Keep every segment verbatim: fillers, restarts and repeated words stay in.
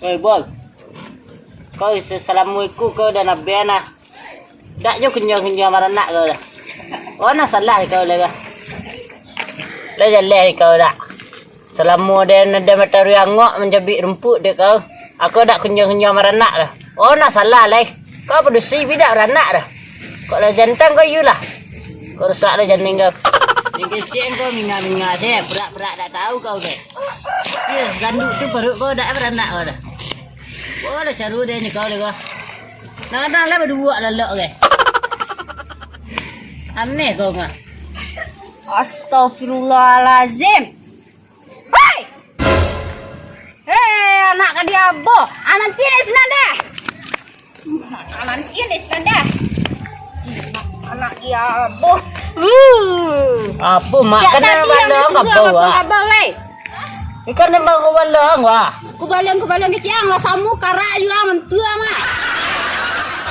Oi, Bol. Kau se-, salamo iko kau dah nabian lah. Dak jo kunyah-kunyah maranak kau dah. Oh, nah salah kau lah, kah? Lah jaleh kau dak. Salamo den, den matoari angok mancabik rumpuik dek kau. Aku dak kunyah-kunyah maranak dah. Oh, nah salah lai. Kau padusi bidak baranak dah. Kok lah jantang kau iyulah. Kau rusak dah janin kau. Yang kecek kau minga-minga se, berak-berak dak tahu kau se. Iyo, ganduk tu paruik kau dak baranak kau dah. Oh, dah caru deh ni kau deh kau. Nah, dah lah baduo lalok ke. Aneh kau mah. Astagfirullahalazim. Hei! Hei, anak ka diaboh. Anak cilik sinan deh. Anak cilik sinan deh. Anak diaboh. Uh. Apo mak? Siap kena tadi yang bala disuruh kabau, apa ah? Kabau lai? Ikan nembang kubalang, wah. Kubalang, kubalang kecil, lah samo karak juga mentua mah.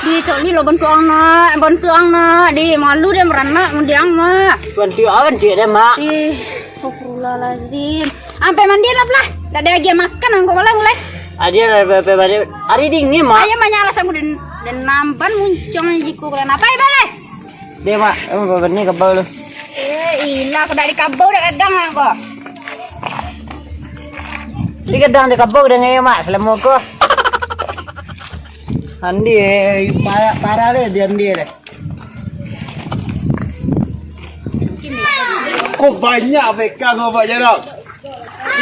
Di cok ni lo bantuang nak, bantuang nak. Di malu dia maranak mundiang mah. Bantuang awan cik dia, Mak. Ih, astagfirullahalazim. Ampe mandi lah lah. Dak ada lagi makan angko malam mulai. Adia lah, pe, pe, pe, hari dingin, Mak. Ayo manyarah sama den, den namban muncung jiku kalian. Apa ya, Bang? Deh, Mak. Emang apa ni kabau tu? Eh, ilah, aku dak dikabau dak kadang angko. Di kadang dikabau dengan iyo, Mak, selama ko. Andi, eh, parah, parah deh, dia Andi deh. Kok banyak beka kau buat jarak?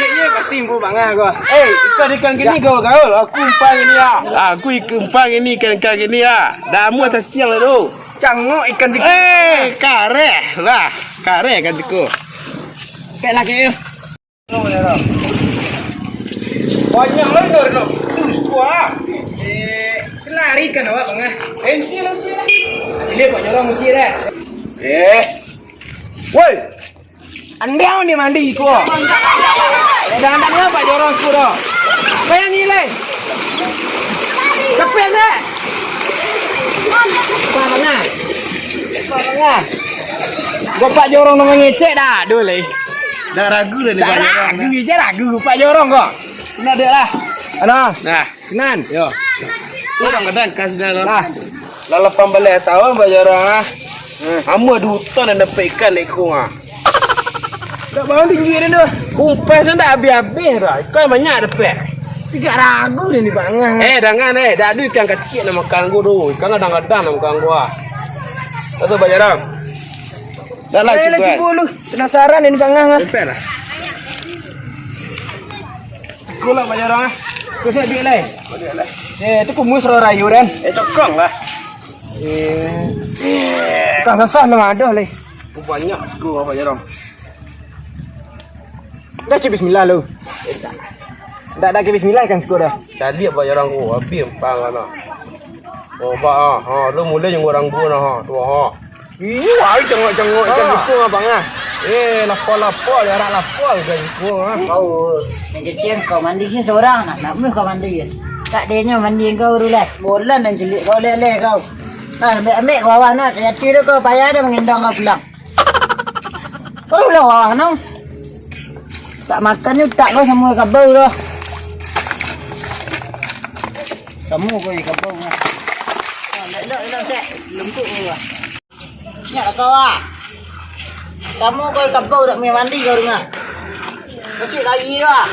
Ye, ye, pasti impu bangah kau. Eh, ikan-ikan gini gaul-gaul. Aku umpan gini ya. Aku ik-, umpan gini, ikan-ikan gini ya. Dah amuah caciang lah tu. Cangok ikan siko. Eh, kareh lah. Kareh kan siko. Pek lah, kek. Banyak lah dah nak putus tu ah. Eh, lari kan awak bangah. Eh, mesti lah, mesti lah. Jadi buat jorong mesti dah. Eh. Woi. Andiang ni mandi ko. Dah andak ngapa jorong ko dah. Bayang ni lai. Cepet deh. Apa bangah? Apa bangah? Gopak jorong nak mangecek dah, aduh lai. Dah ragu dah ni. Dah ragu je ragu gopak jorong ko. Sini dek lah. Ana. Nah. Sinan. Yo. Urang kadang kas dah lah. Lah. Lah lapan baleh taun bajarang ah. Amuah duo ton nan dapek ikan dek ko ah. Dak bang tinggi dia tu. Umpan sen dak habis-habis dah. Ikan banyak dapek. Tiga ragu dia ni bang. Eh, dangan eh, dak ado ikan kecil nak makan ko tu. Ikan kadang-kadang nak makan ko ah. Dah tu bajarang. Dah lah. Eh, cukup. Lah cukup lu. Penasaran ini bang ah. Dapek lah. Siko lah, Pak Jorong, ah. Kau siap duit lai. Eh, tu kumus roh rayu, Dan. Eh, cokong lah. Eh. Tukang sasah lah madoh lai. Banyak siko, Pak Jorong. Dah cik bismillah lu. Dah, dah cik bismillah ikan siko dah. Tadi Pak Jorong ko, habis empang anak. Oh, Pak, ah. Ha, lu mulai jenguk ranggu nah, ha. Tu, ha. Iyo, ai cangok-cangok ikan jukung abang ah. Eh, lapau-lapau, jarak lapau ikan jukung ah. Kau, yang kecil kau mandi sini seorang nah, nak meh kau mandi. Tak denyo mandi kau dulu lah. Bolan nan cilik kau leleh kau. Ah, ambil-ambil kau awak nak, hati tu kau payah dah mengindang kau pulang. Kau ulah wawah no. Tak makan ni utak kau samo kabau dah. Samo kau kabau dah. Ah, elok, elok, elok, sek. Lembut kau dah. Ingat lah kau ah. Samo kau kabau dak main mandi kau dengar. Masih lagi ah.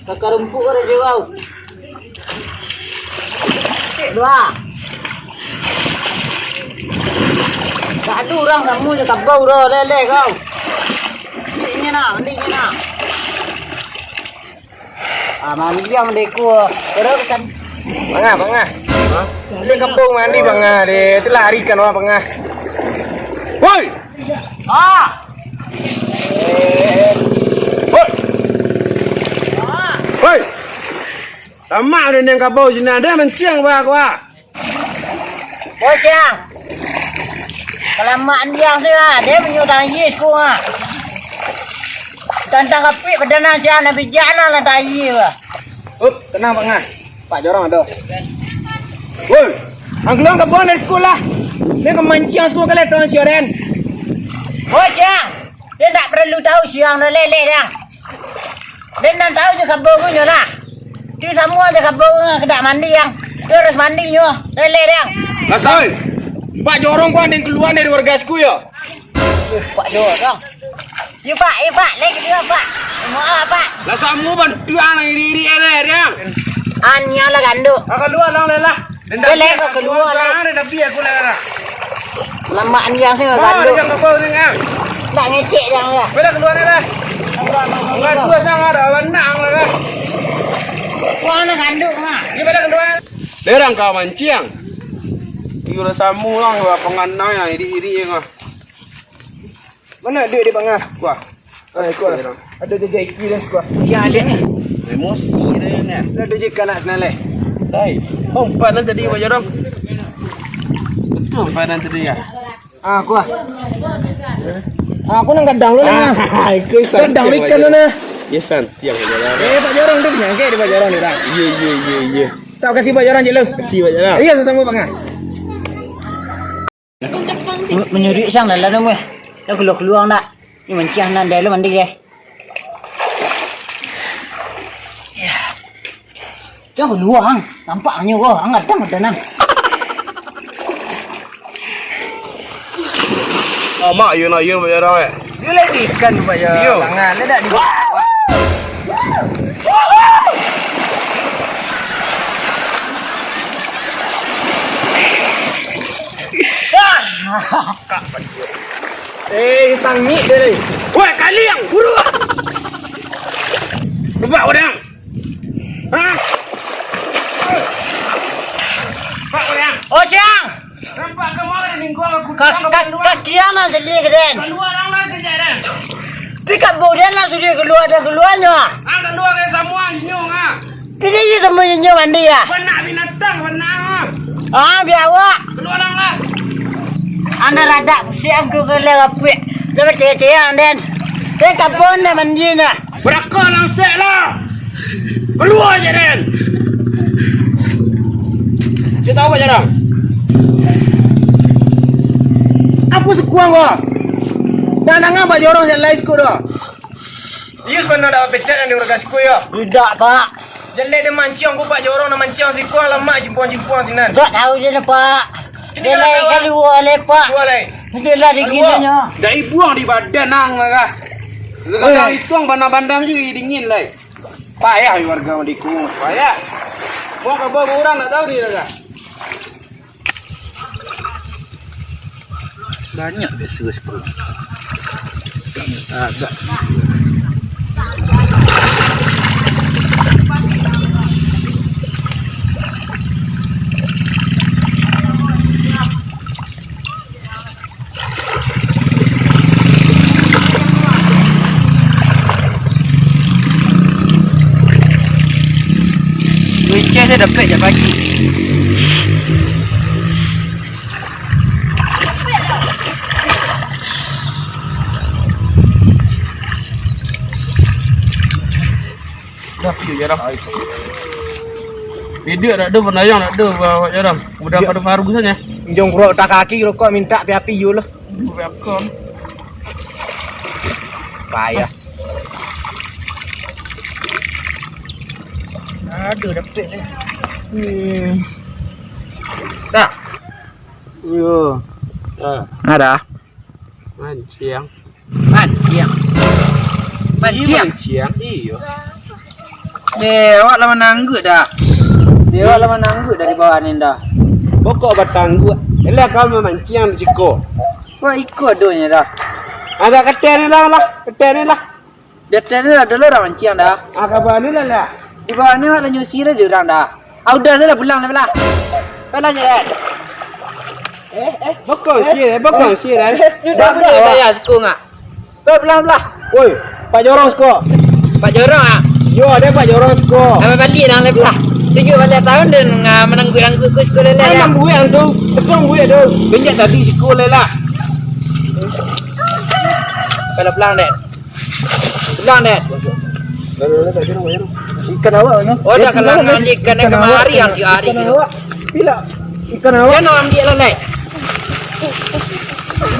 Kakak rumput kau dah jauh. Cek dua. Tak ada orang kamu je kabau dah, leleh kau. Mandi ni nak, mandi ni nak. Ah, mandi yang mandi ku. Terus kan. Bangah, bangah. Ha? Dia kampung mandi bangah dia. Itulah hari kan orang bangah. Woi! Ah! Hoi! Hoi! Tamak ado neng kabau sinan, ado manciang bah kau ah. Hoi siang. Kalamak andiang tu ah, dia menyudah yes ku ah. Tantang kapik badan siang, nak bijak nak lah tayi bah. Up, tenang Pak Ngah. Pak Jorong ado. Woi, ang keluar kabuang dari sekolah. Dia ka manciang sekolah kalian tuan sioren. Hoi siang. Dia tak perlu tahu siang dah leleh dah. Dia nan tahu je kabau punyo lah. Ti samo ajo kabau, kadak mandi, Ang. Tu harus mandi nyo. Lele, Ang. Lah, Soi. Pak Jorong ko andeng kalua dari warga siku, yo? Pak Jorong. Yo, Pak, yo, Pak. Lai kalua, Pak. Mau apa, Pak? Lah, samo bantuak nang irik-irik, lele, Ang. Anya lah ganduk. Ah, kalua, Ang, lele lah. Lele, kok kalua, lele. Dah tapi aku, lele lah. Lamak ni yang sing ganduk. Nak ngecek yang lah. Bala kalua ni lah. Kalua sang ada, banang lah kan. Wah, nak ganduk mah. Ni bala kalua. Derang ka manciang. Iyo lah samo lah, panganang yang irik-irik yang ah. Mana duit di bangah? Wah. Ai, kuah. Ado jajai ikui dah, kuah. Siang alik ni. Emosi dah ni. Lah, ado je kanak senalai. Dai. Umpat lah tadi, Pak Jorong. Betul umpat tadi, ya? Ah, kuah. Ah, aku nang gadang lu, nah. Ah, itu santiang, gadang ikan lu, nah. Ya, santiang, Pak Jorong. Eh, Pak Jorong tu penyangkek di Pak Jorong ni, dah. Iya, iya, iya, iya. Tak kasih Pak Jorong je lu. Kasih Pak Jorong. Iya, sama-sama, Bang, ah. Menyuruik sang dalam, weh. Dah kalua-kalua ndak? Ni manciang nan dah lu mandi deh. Ya. Jangan kalua, Ang. Nampak nyo ko, Ang, gadang, gadang, Ang. Amak, yo nak, yo nak, Pak Jorong, eh. Dia lagi ikan tu, Pak Jorong. Yo. Tangan, dia dah di Eh, sangik dia ni. Woi, kaliang, buruak! Nampak orang? Hah? Nampak orang? Oh, siang! Nampak kamu ada minggu aku. Ka-, ka-, kaki aman sendiri, keren. Keluar orang lah kerja, Dan. Tapi kat bodan lah sudah keluar, dah keluarnya. Ah, keluar kayak semua, nyung, ah. Piliah je samo inyo mandi lah. Panak binatang, panak. Ah, biawak. Keluar lah. Anda radak pusing aku ke lewat puik. Dah bertiak-tiak, Den. Den, kabun dah mandi dah. Berakal nang sek lah. Keluar je, Den. Saya tahu, Pak Jorong. Apa sekuang kau? Dah nangah Pak Jorong yang lain sekut dah. Iyo, sabana dak bapecat nan di warga siku, yo. Idak, Pak. Jelek dia manciang, ku Pak Jorong nan manciang siku, lamak jimpuang-jimpuang sinan. Dak tahu dia, Pak. Dia lai kalua lai, Pak. Kalua lai. Dia lah dingin nyo. Dak ibuang di badan nang lah. Kadang itu ang bandam-bandam juga dingin lai. Payah warga Madiko, payah. Buang kabau urang dak tahu dia lah. Banyak biaso bosku. Agak. Kuicing saya dapek jak pagi. Dah, pi je dah. Biduk dak ado, benayang dak ado, awak jarang. Udah pada paruh saja. Injong kurok tak kaki rokok minta api-api yo lah. Aduh, welcome. Payah. Aduh, dapet ni. Hmm. Dah. Yo. Ah. Ada. Manciang. Manciang. Manciang. Manciang. Iyo. Deh, awak lah manangguak dah. Deh, awak lah manangguak dari bawah ni dah. Pokok batangguak. Elah kau mamanciang di siko. Wah, iko adonyo dah. Agak kateh ni lah, lah. Kateh ni lah. Di ateh ni ado lah urang manciang dah. Ah, ka bawah ni lah, lah. Di bawah ni awak lah nyusi lah di urang dah. Ah, udah salah, pulang lah, pulang. Pulang je, kan. Eh, eh. Bokong sih, eh, bokong sih, eh. Dah, dah, dah, ya, siko ngak. Pulang, pulang, pulang. Woi, Pak Jorong siko. Pak Jorong, ah? Yo, ado Pak Jorong siko. Abang balik dah, lah, pulang. Tujuh belas tahun dan, ah, menangguk-nangguk ku siko, lah, lah. Ai, mambuik ang tu. Betul buik tu. Benjak tadi siko, lah, lah. Pulang, pulang, deh. Pulang, deh. Ikan awak, no? Oh, dah kalangan ikan yang kemari, yang di hari ikan tu. Awak. Pila? Ikan awak. Jangan ambil lah, Lek.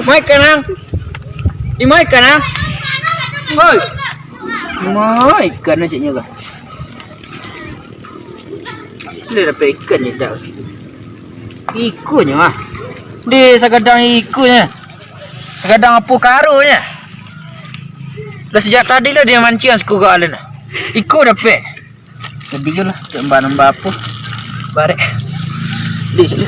Mai ikan, ang. Di mai ikan, ang? Hoi. Mai ikan, ceknya lah. Dia dapek ikan je dak. Ikonyo ah. Dia sagadang ikonyo. Sagadang apo karonyo. Lah sajak tadi lah dia manciang siko galen. Iko dapek. Jadi lah, tak nambah-nambah apo. Barek. Di sini.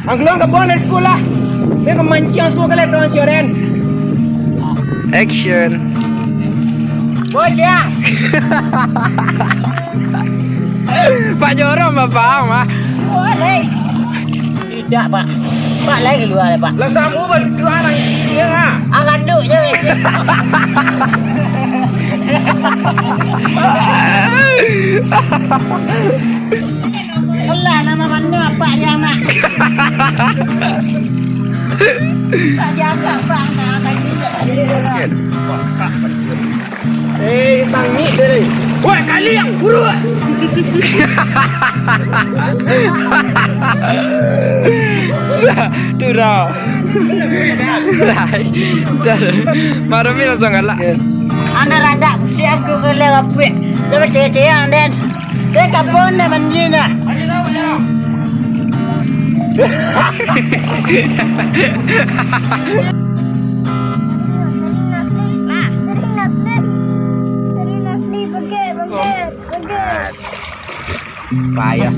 Anggelam ka buang dari sekolah. Dia ka manciang sekolah kalian, kawan si Oren. Action. Bocah. Pak Jorong, Bapak, mah. Boleh. Tidak, Pak. Pak, lai kalua, Pak. Lah, samo bantuak anak kecil, ah. Ah, gaduk je. Alah, nama mana Pak dia, Mak? Tak jaga, Pak, nak lagi. Eh, sangik dia ni. Woi, kaliang, buruak! Dah, tu dah. Dah. Dah. Mak Romi langsung galak. Anda radak pusiang aku ke lewat puik. Dia bertiang-tiang, Den. Dia kabun dah mandinya. Payah.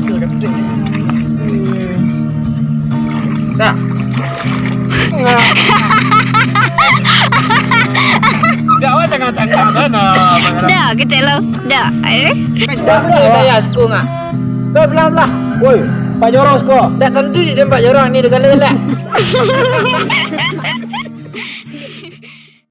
Aduh, dah pening. Dah. Dah, awak cakap-cakap sana. Dah, kecek lo. Dah, eh. Dah, dah, dah, ya, sekung ah. Dah, belah, belah. Woi, Pak Jorong seko. Dah tentu dia Pak Jorong ni, dia galak-galak.